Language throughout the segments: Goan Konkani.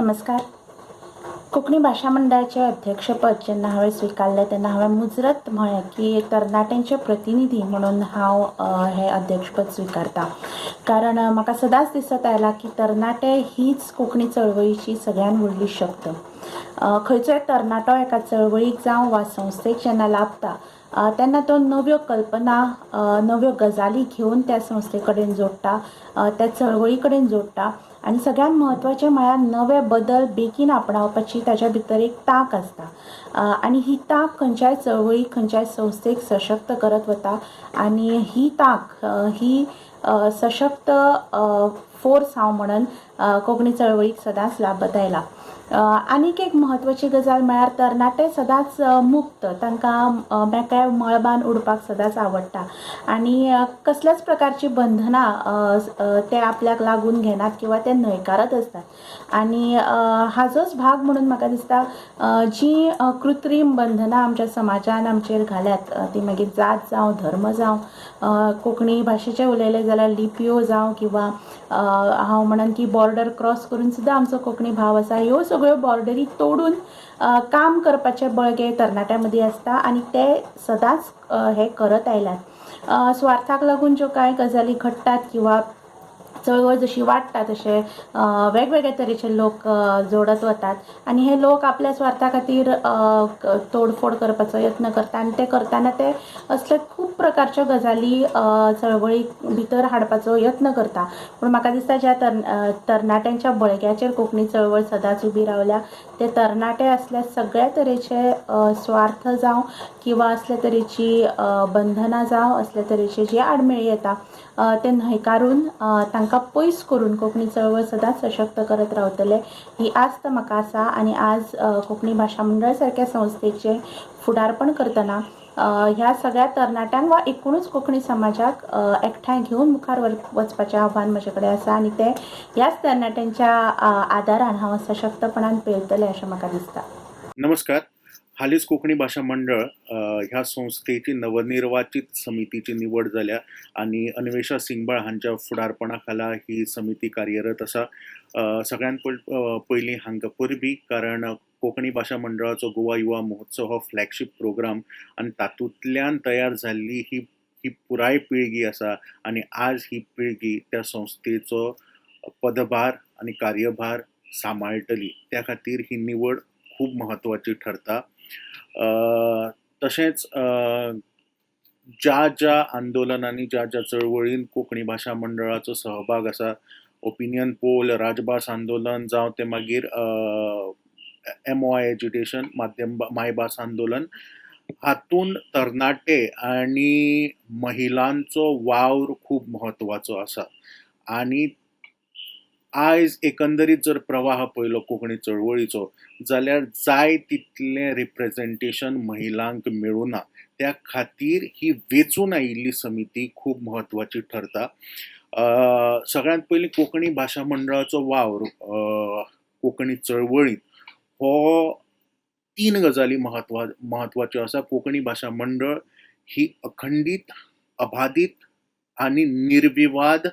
नमस्कार. कोंकणी भाशा मंडळाचें अध्यक्षपद जेन्ना हांवें स्विकारलें तेन्ना हांवें मुजरत म्हळें की तरणाट्यांचे प्रतिनिधी म्हणून हांव हें अध्यक्षपद स्विकारतां, कारण म्हाका सदांच दिसत आयलां की तरणाटे हीच कोंकणी चळवळीची सगळ्यान व्हडली शक्त. खंयचोय तरणाटो एका चळवळीक जावं वा संस्थेक जेन्ना लाभता तेन्ना तो नव्यो कल्पना, नव्यो गजाली घेवन त्या संस्थे कडेन जोडटा, त्या चळवळी कडेन जोडटा आनी सगळ्यात म्हत्वाचें म्हळ्यार नवे बदल बेगीन आपणावपाची ताच्या भितर एक तांक आसता आनी ही तांक खंयच्याय चळवळीक, खंयच्याय संस्थेक सशक्त करत वता आनी ही तांक ही सशक्त फोर्स हांव म्हणन कोंकणी चळवळीक सदांच लाभत आयला. आनीक एक म्हत्वाची गजाल म्हळ्यार तरणाटे सदांच मुक्त, तांकां मेकळ्या मळबान उडपाक सदांच आवडटा आनी कसल्याच प्रकारची बंधनां ते आपल्याक लागून घेनात किंवा ते न्हयकारत आसतात. आनी हाजोच भाग म्हणून म्हाका दिसता जीं कृत्रीम बंधनां आमच्या समाजान आमचेर घाल्यात, ती मागीर जात जावं, धर्म जावं, कोंकणी भाशेचें उलयलें जाल्यार लिपयो जावं किंवा हांव म्हणन की बॉर्डर क्रॉस करून सुद्दां आमचो कोंकणी भाव आसा, ह्यो सगळ्यो बॉर्डरी तोडून काम करपाचें बळगें तरणाट्यां मदीं आसता आनी ते सदांच हें करत आयल्यात. स्वार्थाक लागून ज्यो कांय गजाली घडटात किंवा चळवळ जशी वाडटा तशें वेगवेगळे तरेचे लोक जोडत वतात आनी हे लोक आपल्या स्वार्था खातीर तोडफोड करपाचो यत्न करता आनी ते करतना ते असले खूब प्रकारच्यो गजाली चळवळीक भितर हाडपाचो यत्न करता. पूण म्हाका दिसता ज्या तरणाट्यांच्या बळग्याचेर कोंकणी चळवळ सदांच उबी रावल्या ते तरणाटे असल्या सगळ्या तरेचे स्वार्थ जावं किंवा असल्या तरेची बंधनां जावं, असल्या तरेची जी आडमेळी येता ते न्हयकारून तांकां पयस करून कोंकणी चळवळ सदांच सशक्त करत रावतले ही आस्त म्हाका आसा. आनी आज कोंकणी भाशा मंडळ सारक्या संस्थेचें फुडारपण करतना ह्या सगळ्या तरणाट्यांक वा एकूणच कोंकणी समाजाक एकठांय घेवन मुखार वचपाचें आव्हान म्हजे कडेन आसा आनी तें ह्याच तरणाट्यांच्या आदारान हांव सशक्तपणान पेलतलें अशें म्हाका दिसता. नमस्कार. हालींच कोंकणी भाशा मंडळ ह्या संस्थेची नवनिर्वाचित समितीची निवड जाल्या आनी अन्वेषा सिंगबाळ हांच्या फुडारपणा खाला ही समिती कार्यरत आसा. सगळ्यांत पयलीं हांकां परबीं, कारण कोंकणी भाशा मंडळाचो गोवा युवा महोत्सव हो फ्लॅगशीप प्रोग्राम आनी तातूंतल्यान तयार जाल्ली ही ही पुराय पिळगी आसा आनी आज ही पिळगी त्या संस्थेचो पदभार आनी कार्यभार सांबाळटली, त्या खातीर ही निवड खूब म्हत्वाची ठरता. तशेंच ज्या ज्या आंदोलनांनी, ज्या ज्या चळवळीन कोंकणी भाशा मंडळाचो सहभाग आसा, ओपिनियन पोल, राजभास आंदोलन जावं तें मागीर एमओआय एज्युटेशन, माध्यम मायभास आंदोलन, हातूंत तरणाटे आनी महिलांचो वावर खूब म्हत्वाचो आसा. आनी आयज एकंदरीत जर प्रवाह पळयलो कोंकणी चळवळीचो जाल्यार जाय तितलें रिप्रेजेंटेशन महिलांक मेळुना, त्या खातीर ही वेंचून आयिल्ली समिती खूब म्हत्वाची ठरता. सगळ्यांत पयलीं कोंकणी भाशा मंडळाचो वावर कोंकणी चळवळींत हो तीन गजाली म्हत्वाच्यो आसा. कोंकणी भाशा मंडळ ही अखंडीत, अबाधीत आनी निर्विवाद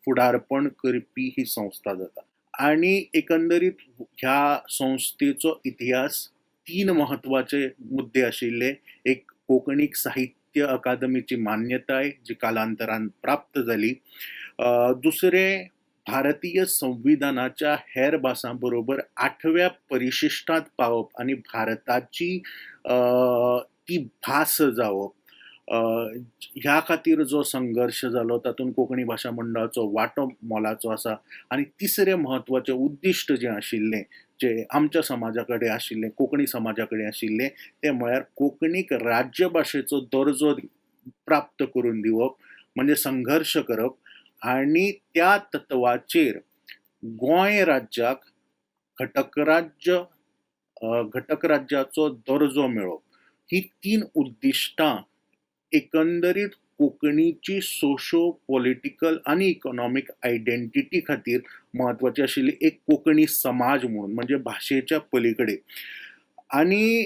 फुडारपण करपी ही संस्था जाता आनी एकंदरीत ह्या संस्थेचो इतिहास तीन म्हत्वाचे मुद्दे आशिल्ले. एक, कोंकणीक साहित्य अकादमीची मान्यताय जी कालांतरान प्राप्त जाली. दुसरें, भारतीय संविधानाच्या हेर भासां बरोबर आठव्या परिशिश्टांत पावप आनी भारताची ती भास जावप, ह्या खातीर जो संघर्श जालो तातूंत कोंकणी भाशा मंडळाचो वांटो मोलाचो आसा. आनी तिसरें म्हत्वाचें उद्दिश्ट जें आशिल्लें, जें आमच्या समाजा कडेन आशिल्लें, कोंकणी समाजा कडेन आशिल्लें, तें म्हळ्यार कोंकणीक राज्यभाशेचो दर्जो प्राप्त करून दिवप, म्हणजे संघर्श करप आनी त्या तत्वाचेर गोंय राज्याक घटक राज्याचो दर्जो मेळोवप. ही तीन उद्दिश्टां एकंदरीत कोंकणीची सोशो पॉलिटिकल आनी इकॉनॉमीक आयडेंटिटी खातीर म्हत्वाची आशिल्ली, एक कोंकणी समाज म्हणून, म्हणजे भाशेच्या पलीकडे. आनी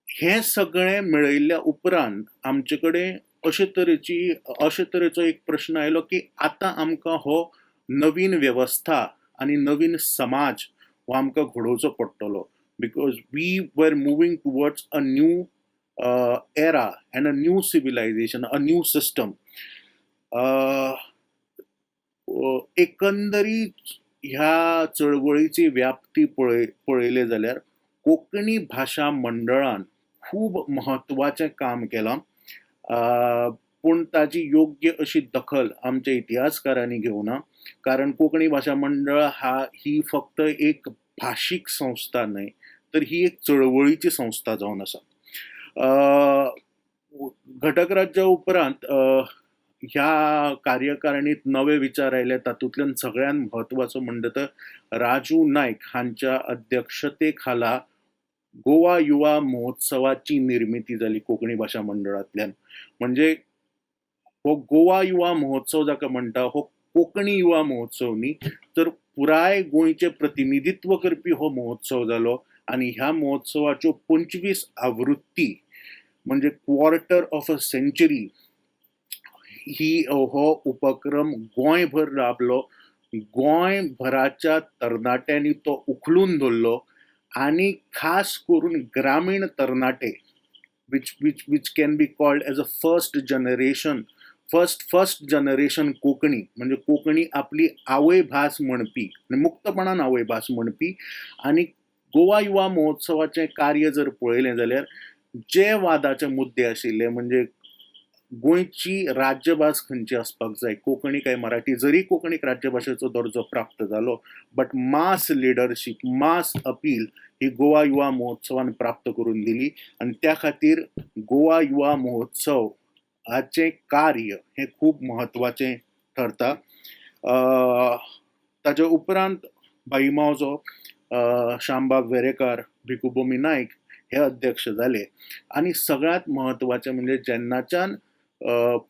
हें सगळें मेळयल्ल्या उपरांत आमचे कडेन अशे तरेचो एक प्रश्न आयलो की आतां आमकां हो नवीन वेवस्था आनी नवीन समाज हो आमकां घडोवचो पडटलो, because we were moving towards a new era and a new civilization, a new system. एकंदरीत ह्या चळवळीची व्याप्ती पळयली जाल्यार कोंकणी भाशा मंडळान खूब म्हत्वाचें काम केलां, पूण ताजी योग्य अशी दखल आमच्या इतिहासकारांनी घेवना, कारण कोंकणी भाशा मंडळ ही फक्त एक भाशीक संस्था न्हय, तर ही एक चळवळीची संस्था जावन आसा. घटक राज्या उपरांत ह्या कार्यकारिणीत नवे विचार आयले. तातूंतल्यान सगळ्यांत म्हत्वाचो म्हणटा तो राजू नायक हांच्या अध्यक्षते खाला गोवा युवा महोत्सवाची निर्मिती जाली कोंकणी भाशा मंडळांतल्यान. म्हणजे हो गोवा युवा महोत्सव जाका म्हणटा, हो कोंकणी युवा महोत्सव न्ही, तर पुराय गोंयचें प्रतिनिधित्व करपी हो महोत्सव जालो. आनी ह्या महोत्सवाच्यो 25 आवृत्ती, म्हणजे क्वॉर्टर ऑफ अ सेंचुरी ही हो उपक्रम गोंयभर राबलो. गोंयभराच्या तरणाट्यांनी तो उखलून धरलो आनी खास करून ग्रामीण तरणाटे, which can be called as a first generation Konkani, म्हणजे कोंकणी आपली आवयभास म्हणपी आनी मुक्तपणान आवयभास म्हणपी. आनी गोवा युवा महोत्सवाचें कार्य जर पळयलें जाल्यार जे वादाचे मुद्दे आशिल्ले, म्हणजे गोंयची राज्यभास खंयची आसपाक जाय, कोंकणी काय मराठी, जरी कोंकणीक राज्यभाशेचो दर्जो प्राप्त जालो, but mass leadership, mass appeal ही गोवा युवा महोत्सवान प्राप्त करून दिली. आनी त्या खातीर गोवा युवा महोत्सव हाचें कार्य हें खूब म्हत्वाचें ठरता. ताच्या उपरांत भाई मावजो, श्यामबाब वेरेंकार, भिकू बोमी नायक हे अध्यक्ष जाले. आनी सगळ्यांत म्हत्वाचें म्हणजे जेन्नाच्यान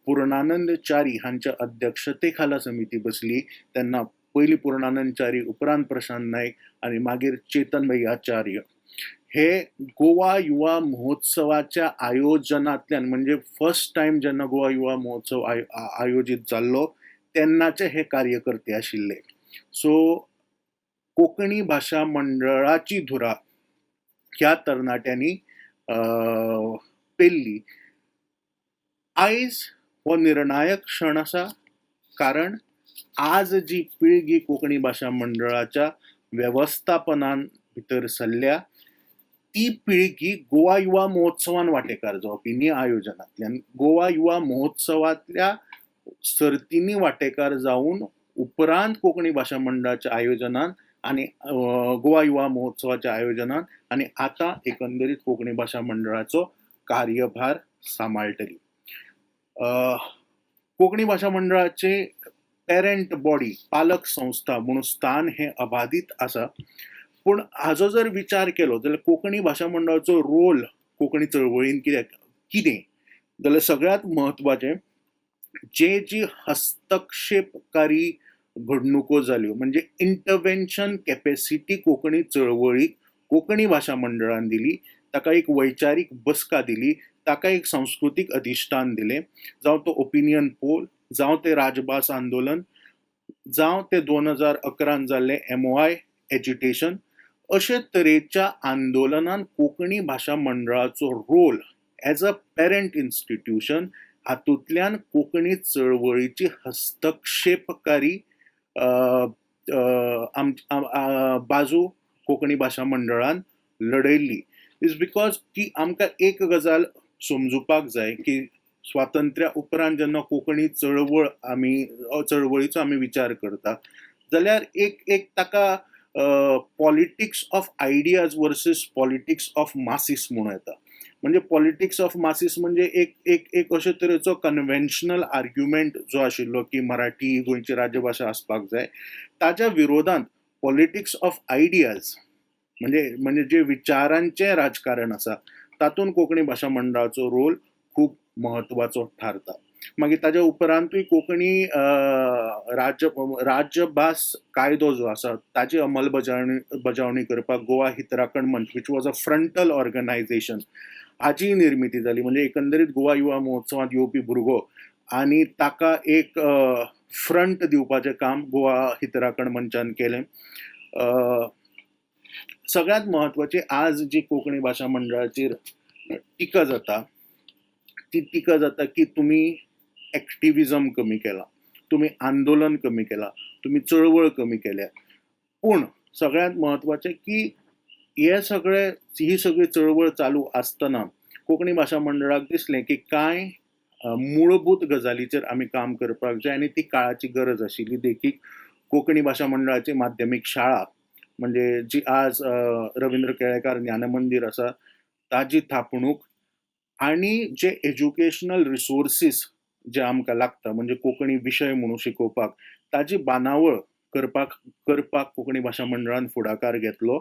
पुर्णानंद च्यारी हांच्या अध्यक्षते खाला समिती बसली, तेन्ना पयलीं पुर्णानंद च्यारी, उपरांत प्रशांत नायक आनी मागीर चेतन भैया आचार्य हे गोवा युवा महोत्सवाच्या आयोजनांतल्यान, म्हणजे फर्स्ट टायम जेन्ना गोवा युवा महोत्सव आयोजीत जाल्लो तेन्नाचे हे कार्यकर्ते आशिल्ले. सो कोंकणी भाशा मंडळाची धुरा ह्या तरणाट्यांनी पेल्ली. आयज हो निर्णायक क्षण आसा, कारण आज जी पिळगी कोंकणी भाशा मंडळाच्या वेवस्थापनान भितर सरल्या, ती पिळगी गोवा युवा महोत्सवान वांटेकार जावपी न्ही, आयोजनांतल्यान गोवा युवा महोत्सवांतल्या सर्तींनी वांटेकार जावन उपरांत कोंकणी भाशा मंडळाच्या आयोजनान आनी गोवा युवा महोत्सवाच्या आयोजनान आनी आतां एकंदरीत कोंकणी भाशा मंडळाचो कार्यभार सांबाळटली. कोंकणी भाशा मंडळाचे पेरंट बॉडी, पालक संस्था म्हणून स्थान हें अबाधीत आसा. पूण हाजो जर विचार केलो जाल्यार कोंकणी भाशा मंडळाचो रोल कोंकणी चळवळीन कितें जाल्यार सगळ्यांत म्हत्वाचें, जे जी हस्तक्षेपकारी घडणुको जाल्यो, म्हणजे इंटरवेन्शन कॅपेसिटी कोंकणी चळवळीक कोंकणी भाशा मंडळान दिली, ताका एक वैचारीक बसका दिली, ताका एक संस्कृतीक अधिश्ठान दिलें, जावं तो ओपिनियन पोल, जावं तें राजभास आंदोलन, जावं तें 2011 जाल्लें एमओआय एजिटेशन, अशे तरेच्या आंदोलनान कोंकणी भाशा मंडळाचो role as a parent institution हातूंतल्यान कोंकणी चळवळीची हस्तक्षेपकारी बाजू कोंकणी भाशा मंडळान लढयल्ली. Is because की आमकां एक गजाल समजुपाक जाय की स्वातंत्र्या उपरांत जेन्ना कोंकणी चळवळ आमी चळवळीचो आमी विचार करता जाल्यार एक एक ताका politics of ideas versus politics of masses म्हणूं येता. म्हणजे पॉलिटिक्स ऑफ मासीस म्हणजे एक एक एक अशे तरेचो कन्वेन्शनल आर्ग्युमेंट जो आशिल्लो की मराठी ही गोंयची राज्यभाशा आसपाक जाय, ताच्या विरोधांत पॉलिटिक्स ऑफ आयडियाज म्हणजे जे विचारांचें राजकारण आसा, तातूंत कोंकणी भाशा मंडळाचो रोल खूब म्हत्वाचो थारता. मागीर ताच्या उपरांतूय कोंकणी राज्यभास कायदो जो आसा ताची अंमलबजावणी बजावणी करपाक गोवा हितराखण मंच, which was a frontal organization, हाची निर्मिती जाली. म्हणजे एकंदरीत गोवा युवा महोत्सवांत येवपी भुरगो आनी ताका एक फ्रंट दिवपाचें काम गोवा हितराखण मंचान केलें. सगळ्यांत म्हत्वाची आज जी कोंकणी भाशा मंडळाचेर टिका जाता ती टिका जाता की तुमी एक्टिविजम कमी केलां, तुमी आंदोलन कमी केलां, तुमी चळवळ कमी केल्या. पूण सगळ्यांत म्हत्वाचें की हे सगळे ही सगळी चळवळ चालू आसतना कोंकणी भाशा मंडळाक दिसलें की कांय मूळभूत गजालीचेर आमी काम करपाक जाय आनी ती काळाची गरज आशिल्ली. देखीक कोंकणी भाशा मंडळाची माध्यमीक शाळा, म्हणजे जी आज रविंद्र केळेकार ज्ञानमंदीर आसा ताजी थापणूक, आनी जे एज्युकेशनल रिसोर्सीस जे आमकां लागता म्हणजे कोंकणी विशय म्हणून शिकोवपाक ताजी बांदावळ करपाक करपाक कोंकणी भाशा मंडळान फुडाकार घेतलो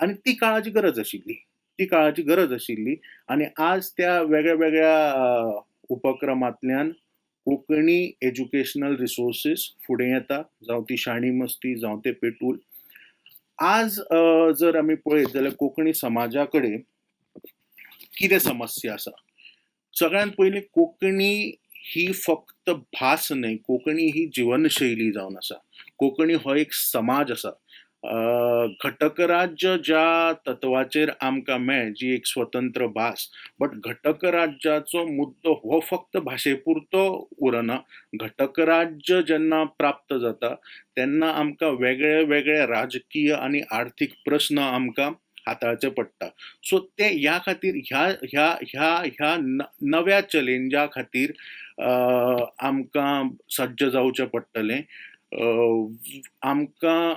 आनी ती काळाची गरज आशिल्ली, ती काळाची गरज आशिल्ली. आनी आज त्या वेगळ्या वेगळ्या उपक्रमांतल्यान कोंकणी एज्युकेशनल रिसोर्सीस फुडें येता, जावं ती शाणी मस्ती, जावं तें पेटूल. आज जर आमी पळयत जाल्यार कोंकणी समाजा कडेन कितें समस्या आसा? सगळ्यांत पयलीं कोंकणी ही फक्त भास न्हय, कोंकणी ही जिवनशैली जावन आसा. कोंकणी हो एक समाज आसा. घटक राज्य ज्या तत्वाचेर आमकां मेळ्ळें, जी एक स्वतंत्र भास, बट घटक राज्याचो मुद्दो हो फक्त भाशे पुरतो उरना. घटक राज्य जेन्ना प्राप्त जाता तेन्ना आमकां वेगळे वेगळे राजकीय आनी आर्थीक प्रस्न आमकां हाताळचे पडटा. सो ते ह्या खातीर ह्या ह्या ह्या ह्या नव्या चॅलेंजा खातीर आमकां सज्ज जावचें पडटलें. आमकां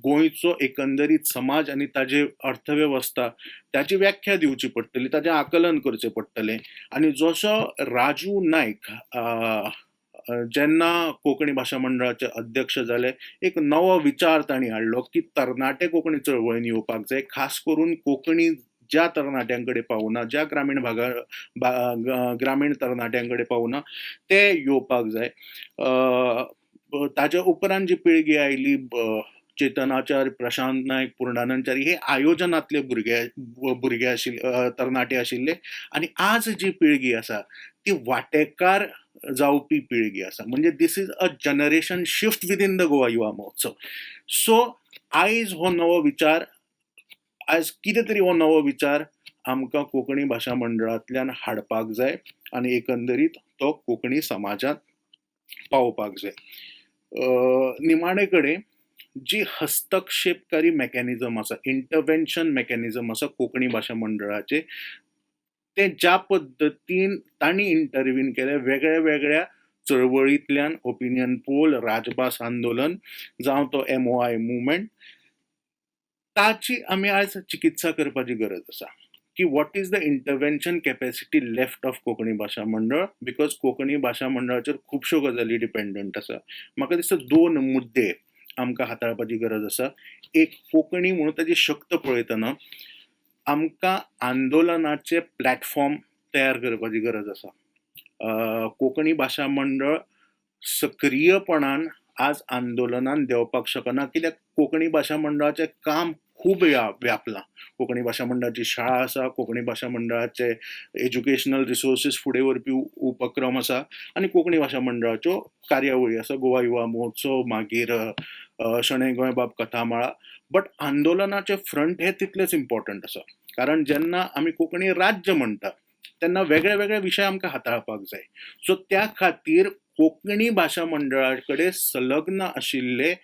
गोंयचो एकंदरीत समाज आनी ताजी अर्थवेवस्था ताची व्याख्या दिवची पडटली, ताचें आकलन करचें पडटलें. आनी जसो राजू नायक जेन्ना कोंकणी भाशा मंडळाचे अध्यक्ष जाले, एक नवो विचार तांणी हाडलो की तरणाटे कोंकणी चळवळीन येवपाक जाय, खास करून कोंकणी ज्या तरणाट्यां कडेन पावना, ज्या ग्रामीण भागा ग्रामीण तरणाट्यां कडेन पावना ते येवपाक जाय. ताच्या उपरांत जी पिळगी आयली, चेतनाचार्य, प्रशांत नायक, पूर्णानंदचारी, हे आयोजनांतले भुरगे आशिल्ले, तरणाटे आशिल्ले. आनी आज जी पिळगी आसा ती वांटेकार जावपी पिळगी आसा. म्हणजे this is a generation shift within the Goa Yuva Mahotsav. So आयज हो नवो विचार, आयज कितें तरी हो नवो विचार आमकां कोंकणी भाशा मंडळांतल्यान हाडपाक जाय आनी एकंदरीत तो कोंकणी समाजांत पावोवपाक जाय. निमाणे कडेन जी हस्तक्षेपकारी मॅकॅनिजम आसा, इंटरवेन्शन मॅकॅनिजम आसा कोंकणी भाशा मंडळाचे, ते ज्या पद्दतीन तांणी इंटरवीन केलें वेगळ्या वेगळ्या चळवळींतल्यान, ओपिनियन पोल, राजभास आंदोलन, जावं तो MOI movement, ताची आमी आयज चिकित्सा करपाची गरज आसा की what is the intervention capacity left of Konkani Bhasha Mandal, because Konkani भाशा मंडळाचेर खुबश्यो गजाली डिपेंडंट आसा. म्हाका दिसता दोन मुद्दे आमकां हाताळपाची गरज आसा. एक, कोंकणी म्हणून ताजी शक्त पळयतना आमकां आंदोलनाचे प्लॅटफॉर्म तयार करपाची गरज आसा. कोंकणी भाशा मंडळ सक्रीयपणान आज आंदोलनान देंवपाक शकना, कित्याक कोंकणी भाशा मंडळाचें काम खूब व्यापलां. कोंकणी भाशा मंडळाची शाळा आसा, कोंकणी भाशा मंडळाचे एज्युकेशनल रिसोर्सीस फुडें व्हरपी उपक्रम आसा आनी कोंकणी भाशा मंडळाच्यो कार्यावळी आसा, गोवा युवा महोत्सव, मागीर शणै गोंयबाब कथामाळा. बट आंदोलनाचे फ्रंट हे तितलेच इम्पॉर्टंट आसा, कारण जेन्ना आमी कोंकणी राज्य म्हणटा तेन्ना वेगळे वेगळे विशय आमकां हाताळपाक जाय. सो त्या खातीर कोंकणी भाशा मंडळा कडेन संलग्न आशिल्ले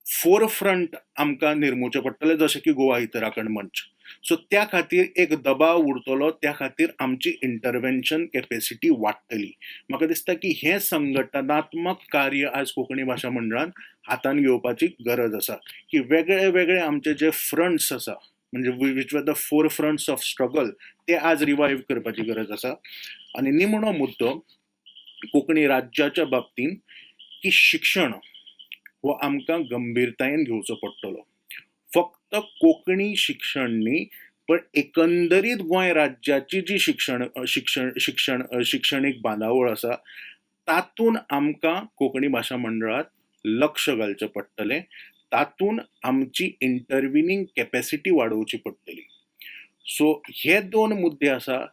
फोरफ्रंट आमकां निर्मुचे पडटले, जशें की गोवा हितराखण मंच. सो त्या खातीर एक दबाव उरतलो, त्या खातीर आमची इंटरवेन्शन कॅपेसिटी वाडटली. म्हाका दिसता की हें संघटनात्मक कार्य आज कोंकणी भाशा मंडळान हातान घेवपाची गरज आसा, की वेगळे वेगळे आमचे जे फ्रंट्स आसा, म्हणजे which were the four fronts of struggle, ते आज रिवायव करपाची गरज आसा. आनी निमणो मुद्दो कोंकणी राज्याच्या बाबतींत की शिक्षण हो आमकां गंभीरतायेन घेवचो पडटलो. फक्त कोंकणी शिक्षण न्ही, पण एकंदरीत गोंय राज्याची जी शिक्षण शिक्षण शिक्षण शिक्षणीक बांदावळ आसा तातूंत आमकां कोंकणी भाशा मंडळात लक्ष घालचें पडटलें, तातूंत आमची इंटरविनींग कॅपेसिटी वाडोवची पडटली. सो हे दोन मुद्दे आसा.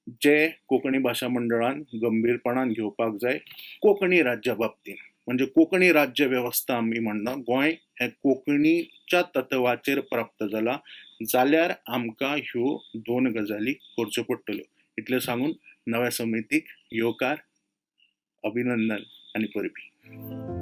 जे कोंकणी भाशा मंडळान गंभीरपणान घेवपाक जाय कोंकणी राज्या बाबतींत. म्हणजे कोंकणी राज्य वेवस्था आमी म्हणना, गोंय हें कोंकणीच्या तत्वाचेर प्राप्त जालां जाल्यार आमकां ह्यो दोन गजाली करच्यो पडटल्यो. इतलें सांगून नव्या समितीक येवकार, अभिनंदन आनी परबीं.